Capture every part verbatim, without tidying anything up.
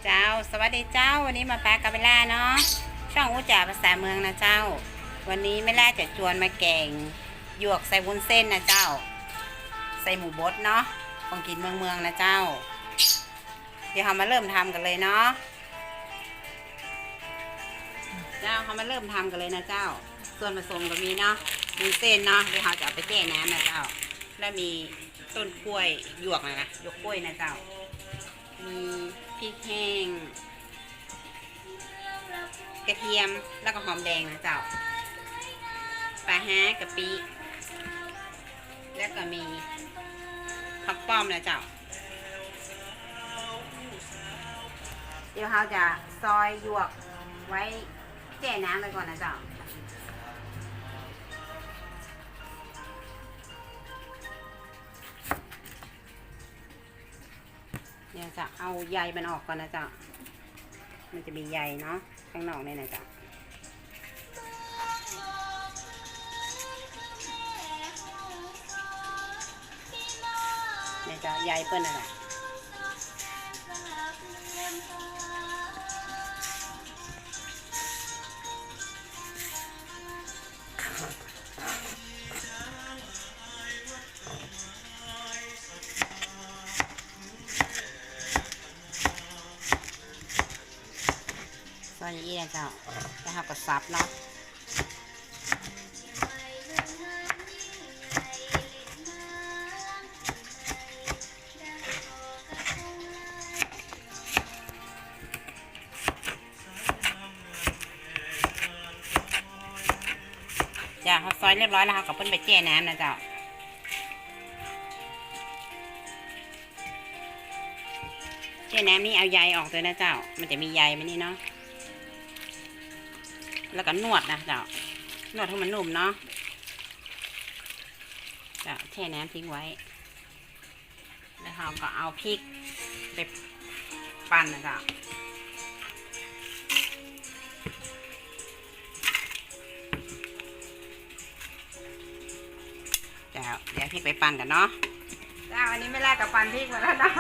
เจ้า สวัสดีเจ้า วันนี้มาปะกับแม่ล่าเนาะ ช่องอู้จ๋าภาษาเมืองนะเจ้า วันนี้แม่ล่าจะจวนมาแก๋งหยวกใส่วุ้นเส้นนะเจ้า ใส่หมูบดเนาะ ของกิ๋นเมืองๆ นะเจ้า เดี๋ยวเฮามาเริ่มทำกั๋นเลยเนาะ เจ้า เฮามาเริ่มทำกั๋นเลยนะเจ้า ส่วนผสมก็มีเนาะ วุ้นเส้นเนาะ เดี๋ยวเฮาจะเอาไปแจ้น้ำนะเจ้า แล้วมีต้นกล้วย หยวกนะ หยวกกล้วยนะเจ้า มีพริกแห้ง กระเทียม แล้วก็หอมแดงนะเจ้า ป๋าฮ้า กะปิ แล้วก็มีผักป้อมนะเจ้า เดี๋ยวเฮาจะซอยหยวกไว้แจ้น้ำไว้ก่อนนะเจ้า เดี๋ยวจะเอาใยมันออกก่อนนะเจ้า มันจะมีใยเนาะ ข้างนอกนี่นะเจ้า นี่เจ้า ใยเปิ้นนั่นแหละ ซอยอย่างอี้นะเจ้า แล้วเฮาก็สับเนาะ เจ้า เฮาซอยเรียบร้อยแล้ว เฮาก็เอาเปิ้นไปแจ้น้ำนะเจ้า แจ้น้ำนี่เอาใยออกตวยนะเจ้า มันจะมีใยมันนี่เนาะ แล้วก็นวดนะเจ้า นวดหื้อมันนุ่มเนาะ เจ้า แจ้น้ำทิ้งไว้ แล้วเฮาก็เอาพริกไปปั่นนะเจ้า เจ้า เดี๋ยวพริกไปปั่นก่อนเนาะ เจ้า อันนี้แม่ล่าก็ปั่นพริกมาแล้วเนาะ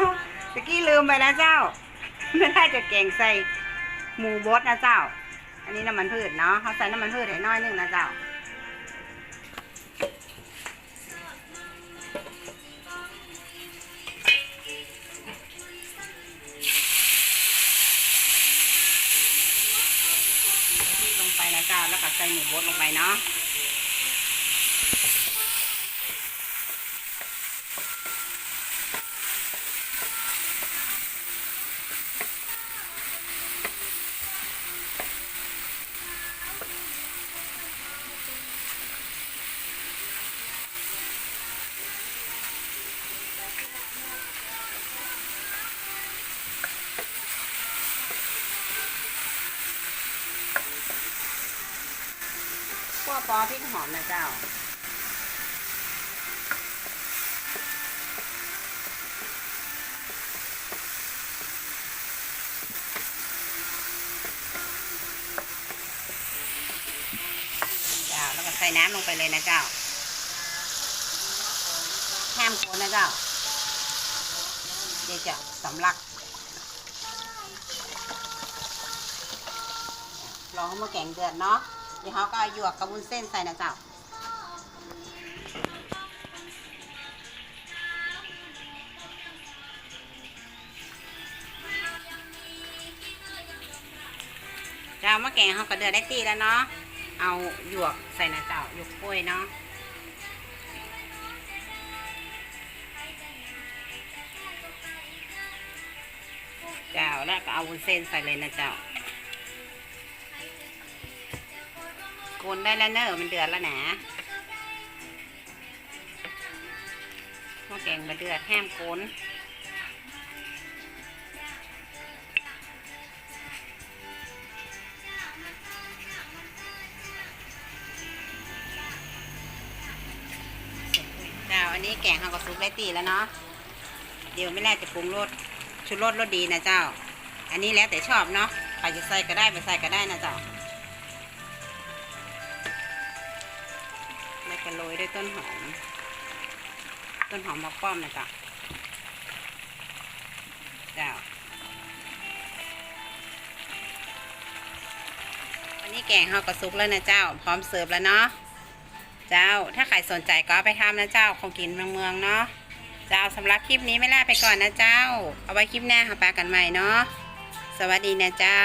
ตะกี้ลืมไปนะเจ้า แม่ล่าจะแก๋งใส่หมูบดนะเจ้า อันนี้น้ำมันพืชเนาะ เฮาใส่น้ำมันพืชให้น้อยนึ่งนะเจ้า ใส่พริกลงไปนะเจ้า แล้วก็ใส่หมูบดลงไปเนาะ คั่วปอพริกหอมนะเจ้า เจ้า แล้วก็ใส่น้ำลงไปเลยนะเจ้า ห้ามคนนะเจ้า เดี๋ยวจะสำลัก รอหื้อหม้อแก๋งเดือดเนาะ เดี๋ยวเฮาก็เอาหยวกกับวุ้นเส้นใส่นะเจ้า เจ้า หม้อแก๋งเฮาก็เดือดได้ตี้แล้วเนาะ เอาหยวกใส่นะเจ้า หยวกกล้วยเนาะ เจ้า แล้วก็เอาวุ้นเส้นใส่เลยนะเจ้า คนได้แล้วเนอะ มันเดือดแล้วนะ หม้อแก๋งบ่เดือด ห้ามคน เจ้า อันนี้แก๋งเฮาก็สุกได้ตี้แล้วเนาะ เดี๋ยวแม่แล่จะปรุงรส ชูรสรสดีนะเจ้า อันนี้แล้วแต่ชอบเนาะ ใผจะใส่ก็ได้ บ่ใส่ก็ได้นะเจ้า แล้วก็โรยด้วยต้นหอม ต้นหอมผักป้อมนะเจ้า เจ้า แก๋งเฮาก็สุกแล้วนะเจ้า พร้อมเสิร์ฟแล้วเนาะ เจ้า ถ้าใผสนใจ๋ก็เอาไปทำนะเจ้า ของกิ๋นเมืองๆ เนาะ เจ้า สำหรับคลิปนี้ไม่ลาไปก่อนนะเจ้า เอาไว้คลิปหน้าเฮาปะกั๋นใหม่เนาะ สวัสดีนะเจ้า